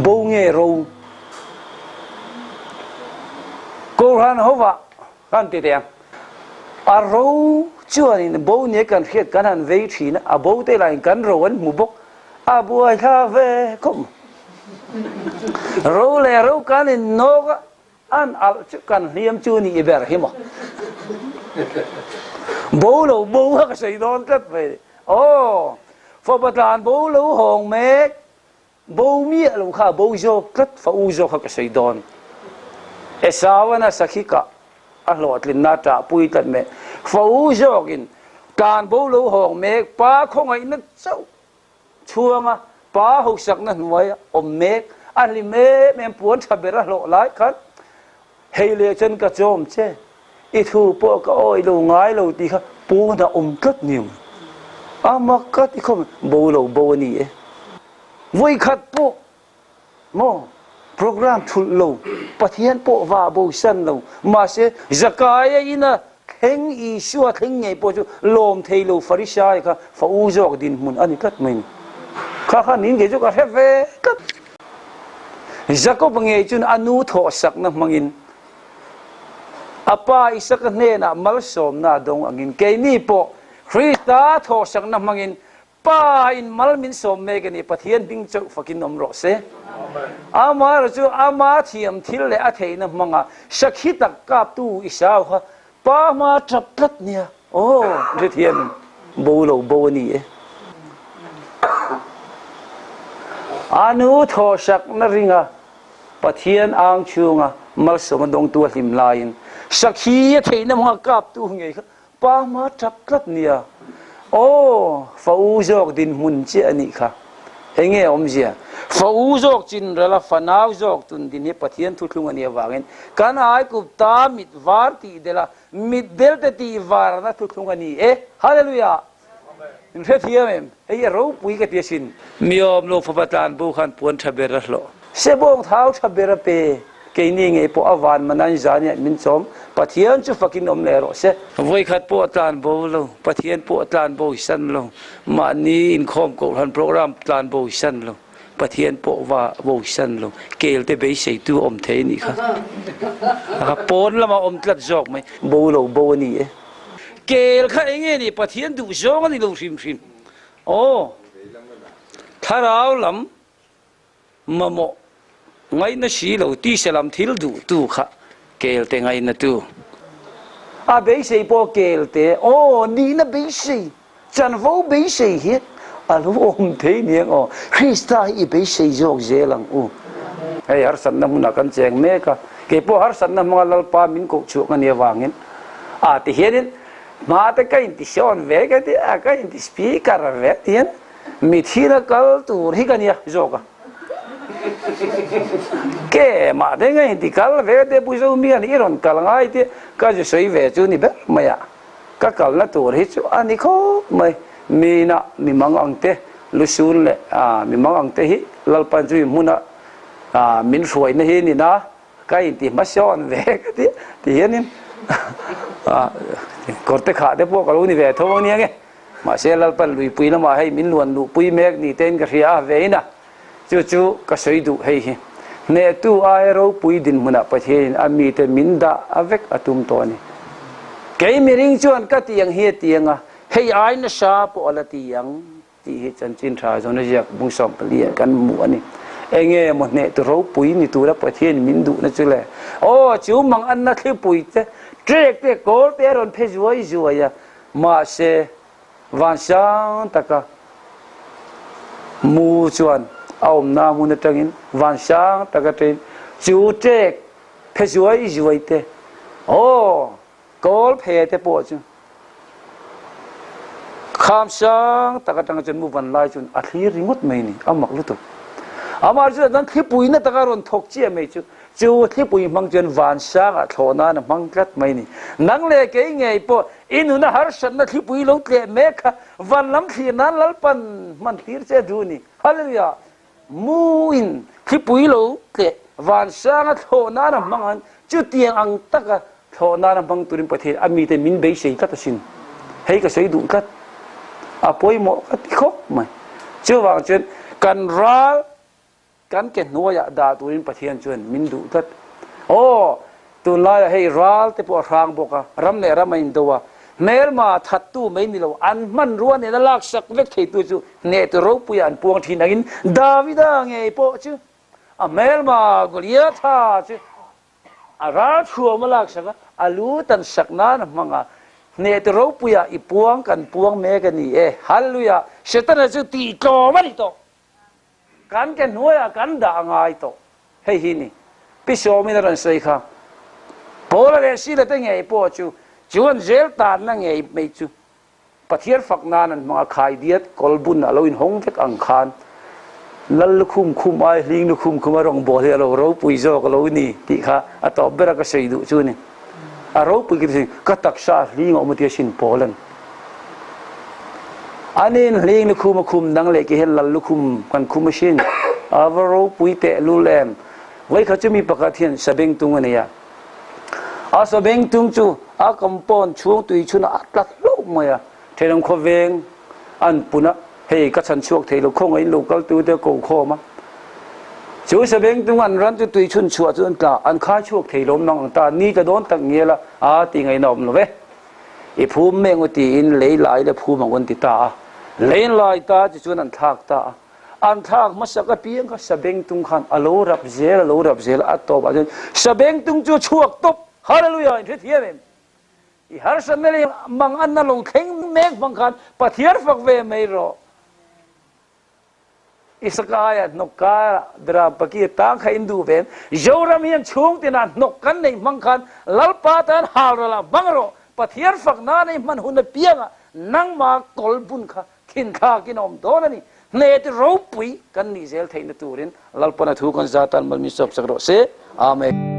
Bo nge ro? Kohhran hovah kan ti teh ang. A ro chuanin bo nia kan hriat kan han vei thin a, a bo te lahin kan ro an hmu bawk. A buai thla ve khawp mai. Ro leh ro kan innawk a, an alh chu kan hliam chu ni ber hi maw. Bo lo bo kha ka sawi dawn tlat mai. Aw, fapa tlan bo lo hawng mek. Bo miah lo kha bo zawk tlat fa u zawk kha ka sawi dawn. Esau-an a sakhi kah a hlawhtlinna ṭahpui tlat mai. Fa u zawkin tlan bo lo hawng mek, pa khawngaihna chauh chhuanga pa hosakna hnuaia awm mek, a hlim em em puan ṭha ber a hlawh lai khan hei leh chuan ka chawm che, i thu pawh ka awih lo ngai lo tih kha pawnah awm tlat ni ang. A mak ka ti khawp mai, bo lo bo a ni e. Vawikhat pawh maw program thulh lo, Pathian pawh va bosan lo, mahse Zakaia ina thleng Isua thleng ngei pawh chu lawm thei lo Farisai kha fa u zawk dinhmun a ni tlat mai ni. Kha kha nin ngei chu ka hre ve tlat. Jakob ngei chuan a nu thawhsakna hmangin a pa Isaka hnenah malsawmna a dawng angin keini pawh Krista thawhsakna hmangin Pa in mal min sawm mek a ni, Pathian hming chauh fakin awm rawh se. Amaherawh chu ama thiam thil leh a theihna hmanga sakhi tak kaptu Esau kha pa hma tap tlat nia. Aw, hrethiam bo lo bo a ni e. A nu thawhsakna ringa Pathian ang chhunga malsawm a dawngtu a hlim laiin sakhi a theihna hmanga kaptu ngei kha Pa hma tap tlat nia. Aw, fa u zawk dinhmun chiah a nih kha. Enge a awmzia? Fa u zawk chinral a fanau zawk tun din hi Pathian thuthlung a nih avangin kan Aikup ta mit var tih del a, mit del te tih varna thuthlung a ni e. Hallelujah! In hrethiam em? Hei a ropui ka ti asin. Mi awm lo fapa tlan bo khan puan tha ber a hlawh. Sebawng thau tha ber a pe. Keini ngei pawh a van man an zan hian min chawm. Pathian chu fakin awm leh rawh se. Vawikhat pawh a tlan bo lo, Pathian pawh a tlan bo san lo, mahni inkhawm kohhran program tlan bo san lo, Pathian pawh va bo san lo, kel te beiseitu awm thei a nih kha. Pawn lamah awm tlat zawk mai. Bo lo bo a ni e. Kel kha eng nge ni Pathian duh zawng a ni lo hrim hrim. Aw, thlarau lam mamawh ngaihna si lo tisa lam thil duh tu kha kel te ngaihna tu. A beisei pawh kel te, aw, nihna beisei, chanvo beisei hi a lo awm thei niang aw. Krista hi i beisei zawk zel ang u. Hei harsatna hmunah kan cheng mek a, kei pawh harsatna hmanga Lalpa min koh chhuak a nih avangin a ti hianin hma te ka inti sawn ve ka ti a, ka inti speaker ve ti hian mithina kal tur hi ka nia zawk a. Ke mah te nga inti kal ve te Pu Zomi hian i rawn kal ngai te ka zu sawi ve chu ni ber mai a. Ka kalna tur hi chu a ni khawp mai. Mina mi mang ang te, lusun leh mi mang ang te hi Lalpan chu i hmuna min hruaina hi ni na ka inti hmasawn ve ka ti ti hianin kawrte khah te pawh ka lo ni ve tho ania nge. Mahse Lalpan luipui lamah hei min luan luhpui mek ni tein ka hria a vein a, chu chu ka sawi duh hei hi. Hnehtu aia ropui dinhmunah Pathianin a mite min dah a vek a tum tawh a ni. Kei miring chuan ka ti ang hi a ti ang a, hei ai nasa pawh a la ti ang tih hi chanchin tha zawn a ziak bung 14 ah kan hmuh a ni. Enge maw hnehtu ropui ni tura Pathianin min duhna chu le? Aw, chu mang anna thlipui te, trek te, kawl te a rawn phe zuai zuai a, Mahse, vansang taka mu chuan a awmna hmun atangin vansang taka ṭin chu ṭek phe zuai zuai te, aw, kawl phe te pawh chu kham sang tak atanga chuan mu van lai chuan a thlir ringawt mai ni, a mak lutuk. Amah chu chuan thlipuina taka rawn thawk chiah mai chu Chu thlipui hmang chuan vansangah thlawh nan a hmang tlat mai ni. Nang leh kei ngei pawh i nuna harsatna thlipui lo tleh mek kha van lam thlir nan Lalpan hman thlir che duh ni. Hallelujah! Mu in thlipui lo tleh vansanga thlawh nan a hmang an chutiang ang taka thlawh nan a hmang turin Pathian a mite min beisei tlat asin. Hei ka sawi duh tlat. A pawimawh ka ti khawp mai. Chuvang chuan kan ral. Kan ke hnuaiah dah turin Pathian chuan min duh tlat. Aw, tunlaiah hei ral te pawh a hrang bawk a, ram leh ram a indo a, hmelma thattu mai ni lo, an hmanrua nena laksak vek theitu chu hnehtu ropuiah an puang thin angin Davida ngei pawh chu a hmelma Goliatha chu A ral thuam a laksak a, a lu tan sak nan a hmang a, Hnehtu ropuiah i puang kan puang mek a ni e. Hallelujah! Setana chu tihtlawm a ni tawh. Kan ke hnuaiah kan dah a ngai tawh. Hei hi ni. Pi Sawmin a rawn sawi kha. Paula leh Sila te ngei pawh chu, chu an zel tanna ngei mai chu Pathian fak nan an hmang a, khaidiat kawl bun a lo inhawng vek ang khan Lal lukhum khum ai hling lukhum khum a rawngbâwl hi a lo ropui zawk a lo ni tih kha a tawp ber a ka sawi duh chu a ni. A ropui ka ti thin, ka taksa a hling a awm a tia sin pawl a ni. Ani'n hling lukhum a khum dang leh ki hian Lal lukhum kan khum asin, a va ropui tehlul em. Vawikhat chu mi pakhat hian sabengtung a nei a. A sabengtung chu a compound chhung tui chhunah a tla hlauh mai a, thenawm khawveng an pun a, hei ka chhan chhuak thei lo, khawngaihin lo kal tu te ko khawm a. Chu sabengtung an ran chu tui chhun chhuah chu an tla, an khai chhuak thei lawm nang ang ta, ni tla dawn tak ngial a, aa ti ngaihna awm lo ve. I phum meng u tiin lei lai la phum ang u an ti ta a, lei lai ta chi chuan an thlak ta a. An thlak hmasak apiang kha sabengtung khan a lo rap zel, a lo rap zel a, a tawpah chuan sabengtung chu a chhuak tawp. Hallelujah! In hrethiam em? I harsatna leh manganna lo thleng mek hmang khan Pathian fak ve mai rawh. Isakaia hnawk kara Dram Paki tang kha in duh ve em? Zoram hian chhung tinah hnawk kan neih hmang khan Lalpa tan halral ah hmang rawh. Pathian fak nana i hman hun apiangah nangma kawl bun kha Thinthlakin a awm dawn a ni. Hnehti ropui kan nih zel theihna turin Lalpana thu kan za tan mal min sawp sak rawh se. Amen.